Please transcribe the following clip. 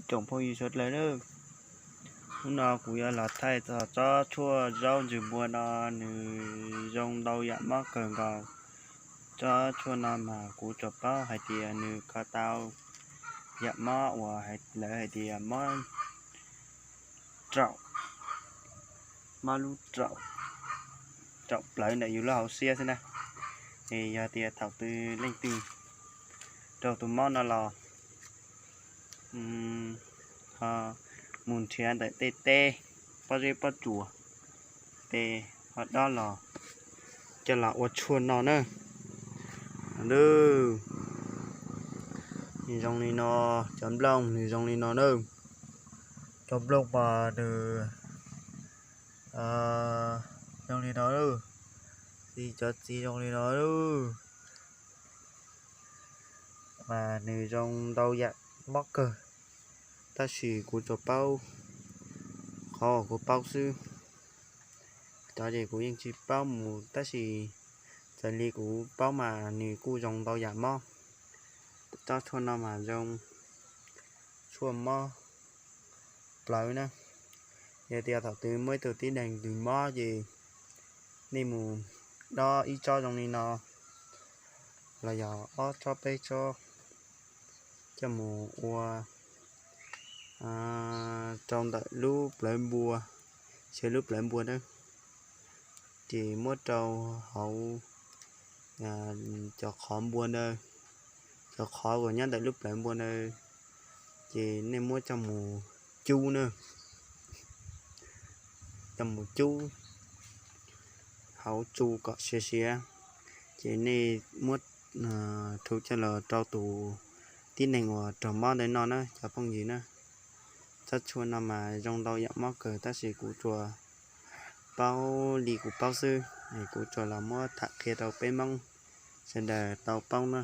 Tsoom phooj ywg sawv dlawg nawb, hnub no kuv yuav los thaij txog tsob tshuaj zaub ntsws npua no, nws zoo ntau yam mob kawg nkaus. Tsob tshuaj no mas kuv tsuas paub hais tias nws kho tau yam mob uas lawv hais tias mob raum, mob lub raum, raum plawv ntawm yus lub hauv siab xwb na. Es yog tias thaum twg leej twg raug tus mob no los ho mus nrhiav ntawm tej teb, pob zeb pob tsuas, tej ho dob los coj los ua tshuaj no na. Nws zoo li no, cov nplooj nws zoo li no na. Cov nplooj mas nws zoo li no, txiv, cov txiv zoo li no. Mas nws zoo ntau yam mob kawg, tab sis kuv tsuas paub qhov uas kuv paub xwb. Cov ces kuv yeej tsis paub mus, tab sis txawm li kuv paub mas nws kuj zoo ntau yam mob. Tsob tshuaj no mas zoo tshuaj mob plawv na. Yog tias thaum twg muaj ib tug tib neeg twg mob ces nej mus dob ib tsob zoo li no los yog ob tsob peb tsob coj mus ua rau ntawm lub plawv npua, sawv lub plawv npua na, ces muab rau hauv cov qhov npua ntawd, cov qhov uas nyob ntawm lub plawv npua ntawd, ces nej muab coj mus cub na, coj mus cub hauv tsu kom siav siav, ces nej muab rhu coj los rau tus tib neeg uas raug mob ntawd noj na cov phooj ywg na. Tsob tshuaj no mas zoo ntau yam mob kawg, tab sis kuv tsuas paub li kuv paub xwb, es kuv tsuas los muab tham qhia rau peb Hmoob sawv daws tau paub na.